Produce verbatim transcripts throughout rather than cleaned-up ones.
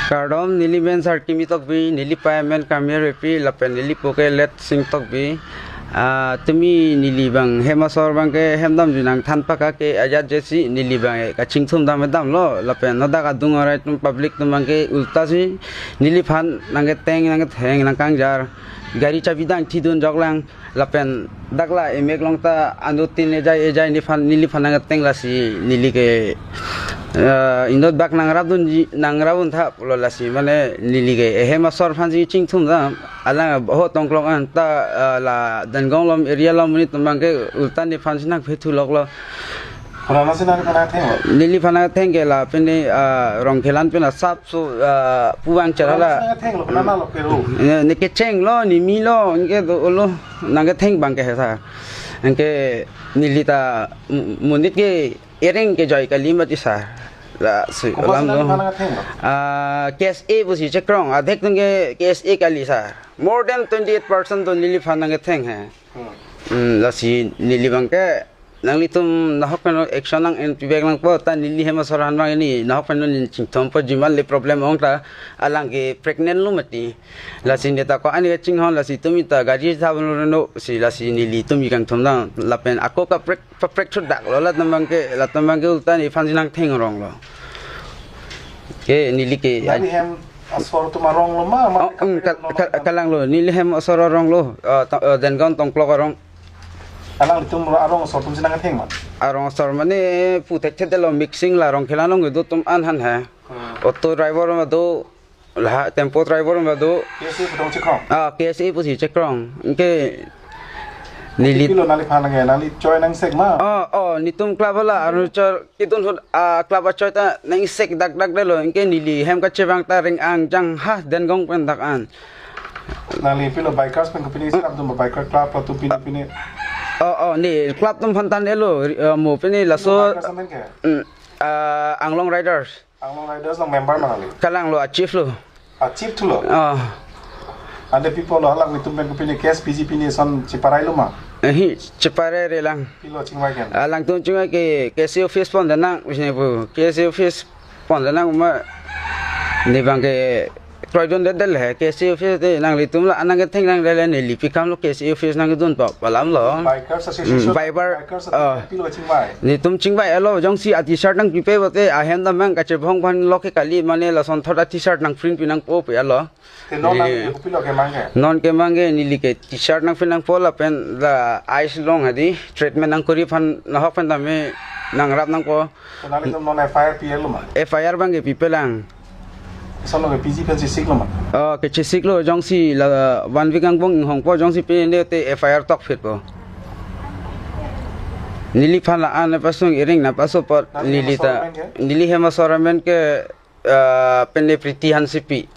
Kardom, neli men Sarkimi Tokbi, neli pei amen Kamir Epi, lapen neli po ke Let Sing Tokbi. Ah, tumi neli bang hem asor bang ke hem damjui nangthan paka ke ajat jesi neli bang ke kachingthum dam damlo, lapen nodak adung arai atum public atum bang ke ulta si neliphan nangketheng nangketheng nangkangjar, gari chabi dang thidun joklang. Lapen dak la emek along ta anut tin ejai ejai neliphan neliphan nangketheng, lasi neli ke, eh, inut bak nangrapdunji nangrapdun tha pulo, lasi mane neli ke ehem asor aphan si chingthum dam, alang ho tongklok an ta, eh, la Dengong along area along monit atum bang ke ulta nephan si nangphethu loklo. Konat si neliphan nangthenglo? Neliphan nangtheng ke la pini, ah, Rongkhelan pen asap so, ah, pu bang chara la. Konat si nangthenglo, konat lo pero? Ne, ne kechenglo, ne melo, anke dolo, nangketheng bang ke he sir. Anke neli ta mu-, monit ke ereng kejoi kali mati sir. Lasi komat alam si lo. Neliphan nangthenglo? Ah, K S A pusi chekrong, adhek atum ke K S A kali sir. More than twenty-eight percent do neliphan nangketheng he. Hmm. Hmm, lasi neli bang ke nanglitum nahok pen action nang-en pibek nangpo, ta neli hem asor aphan bang neli nahok pen neli chingthumpo, jiman le problem ong ta alang ke pregnant lo mati. Lasi ne ta ko-an kachinghon, lasi tumi ta gari tha lo no si, lasi neli tumi kangthum dam lapen ako kaprek paprek thudak lo, latum bang ke latum bang ke ulta nephan si nangtheng ronglo. Ke neli ke nangli hem asor atum arong lo ma, ma? Oh, mm, kaprek kal-, lo kal-, ma? Kalang lo, neli hem asor arong lo, eh, to-, eh, Dengong tongklok arong. Alanglitum arong asor atum si nangketheng ma? Arong asor mane pu thekthe lo, mixing la Rongkhelan along kedo atum an han he. Hmm. Auto driver ma do, la tempo driver ma do. K S A pu tong chekrong? Ah, K S A pusi chekrong. Anke neli pilo nangliphan nang, nangli choi nangsek ma? Oh, oh, netum club la, Arunachal kedun ahut, ah, club achoi ta nangsek dak dak detlo. Anke neli hem kachevang ta reng-ang jang ha Dengong pen dak an. Nangli pilo bikers pen kopine si ap dum, biker club atum pine pine? Oh, oh, ne club atum aphan tanglo, eh, mo pine laso. Bikers amen ke? Mm, ah, Anglong Riders. Anglong Riders along member ma nangli? Kalang lo, a chief lo. A chief thulo? Ah. Ante pi pulo, alanglitum pen kopine case P G P ne son cheparai lo ma? Ehi, cheparai re lang. Pilo chingvai ke? Alangtum chingvai ke, K S A office pon dam nang, bisne pu. K S A office pon dam nang ma. Ne bang ke kroidundedet le, K S A office te nanglitum la nangketheng nang le le, neli pi kam lo K S A office nangkedun pa, pu alam lo. Bikers Association, mm, biker, bikers, ah, pilo chingvai? Netum chingvai lo, jongsi a T-shirt nangpipe pote, ahem dam mang kachebong aphan lo ke kali, mane lason thot a T-shirt nangprint pi nangpo pu alo. Te non nang, eh, kopilo kemang ke? Non kemang ke neli ke T-shirt nangprint nangpo lapen la ice along hadi treatment nangkori aphan nahok pen tame nangrap nangpo. Te nanglitum non F I R pi-et lo ma? F I R bang ke pipe lang. Lason lo ke P G pen si siklo ma? Oh, kechesik lo, jongsi la one week angbong inghongpo, jongsi pine te F I R tokphitpo. Neliphan la-an pasung iring na paso pot. Nangli neli hem asor ta amen ke? Neli hem asor amen ke, ah, pine Priti Hansepi.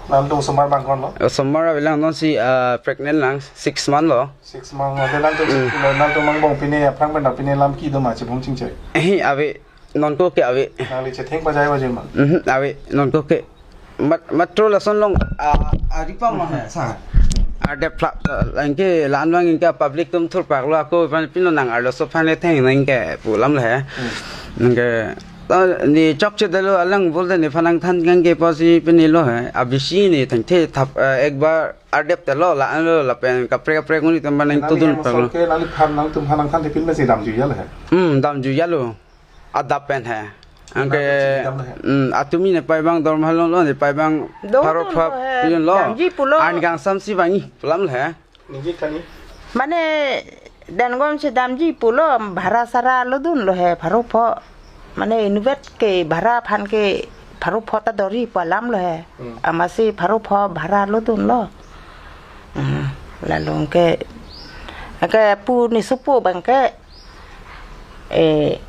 Nangtum osomar bang ko-an lo? Osomar avelang, non si, ah, pregnant lang, six month lo. Six month lo, te nangtum, mm, nangtum angbong pine aphrang pen pine lam kedo ma, chebong chingchek? Ehi, ave, non ko ke ave. Nangli chetheng pajai pajai ma? Mhm, ave, non ko ke. Mat-, matro lason along, ah, aripang ma he, sir. Ardep phlap, ah, anke la-an bang anke public atum thurpak lo, ako phan pino nang arloso aphan le theng nang ke pu alam le he. Hmm. Anke, ta ne chokche detlo, alang bol de nephan nangthan nang ke pusi pine lo he. Abisi ne thengthe thap, ah, ekbar ardep detlo, la-an lo lapen kaprek kaprek monit atum aphan nang, nangli tudun hem pak lo. Asor ke nangliphan nangtum aphan nangthan thepin pensi damjuijalo he? Hmm, damjuijalo. Adap pen he. Anke, nangtum chingdam lo he? Hmm, atumi ne pei bang dorma longlo, ne pei bang dodun pharo pha lo he, pidun lo. Damji pulo. An kangsam si bang-i pu alam le he. Ningje kani? Mane Dengong si damji pulo, bhara sara lodun lo he, pharo pho. Mane inutvet ke bhara aphan ke pharo pho ta dori pu alam lo he. Hmm. Amatsi pharo pho bhara lodun lo. Hmm, lalu ke, ke pu ne sopo bang ke, eh,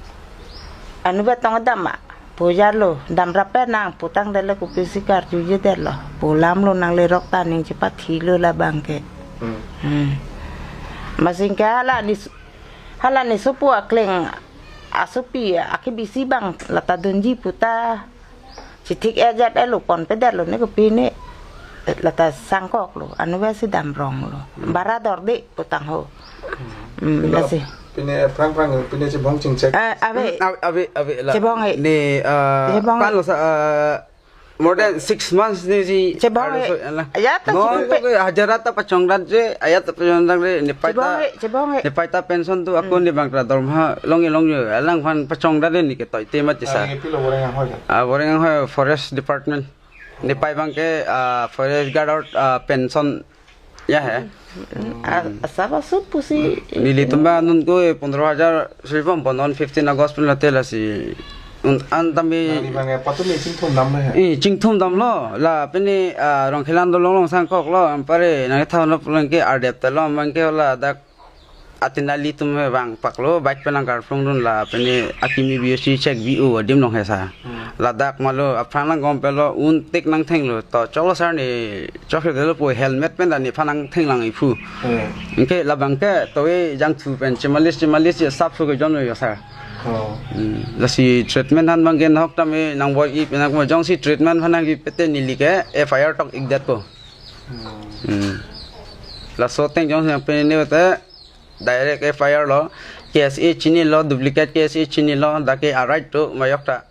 anutvet tong dam ma, pu jalo, damrap pe nang, pu tangte le kopisi karjujedetlo, pu alam lo, nangli rok ta ning chepathilo labang ke. Hmm. Hmm. Amatsi ke hala ne s-, hala ne sopo akleng asopi akebisi bang la ta dunji pu ta, chethik-et jat-et lo, ponpedetlo ne kopine, la ta sangkok lo, anutvet si damrong lo. Hmm. Bhara dorde pu tangho. Hmm, pilo, lasi. Pine aphrang aphrang, pine chebong chingchek? Eh, ave. Hmm, ave, ave, ave la. Chebong-e. Ne, ah, chebong-e. Pan lo sa, ah, More than six months ni si. Chebang arloso eh. Alang. Ayat ta non chebang ko eh. Ke hajira ta pachongdat je, ayat ta pachongdat je, ne pai ta. Chebang eh, chebang eh. Ne pai ta pension tu ako hmm. Ne bang ta dorma long long je. Alang aphan pachongdat je ne ke toi te mat je sa. Ah, ye pilo boreng anghoi kan? Ah, boreng anghoi forest department. Ne pai bang ke ah, forest guard or ah, pension ya he. Hmm. Ah, asap asut pusi. Nelitum ba non ko eh, pondro hajar sri pom pon non fifteen August pen la te lasi. Un an tami. Nangli bang eh, patumi chingthum dam le he. Eh, chingthum damlo. La pini ah, Rongkhelan dolong along sangkoklo. Anpare nang thaon lo pulang ke ardep ta lo bang ke la dak atin nelitum he bang paklo bike pen nang karplung dun la pini akimi B O C check B O adim long he sa. Hmm. Ladak malo aphrang lang gom pelo un tik nang thenglo to choklo sar ne choklo delo po helmet pen da nephan nang thenglang iphu. Hmm. Anke labang ke to e jangthu pen chemalis chemalis ye sap su ke jon yo sar. Oh. Hmm. Lasi treatment han bang gen hok tame nang boi ip nang mo jongsi treatment han nang ip te neli ke F I R tok ik det ko. Hmm. Hmm. Laso ateng jongsi nang pen ne te direct F I R lo, K S A chinilo, duplicate K S A chinilo, dak ke arai to mayok ta.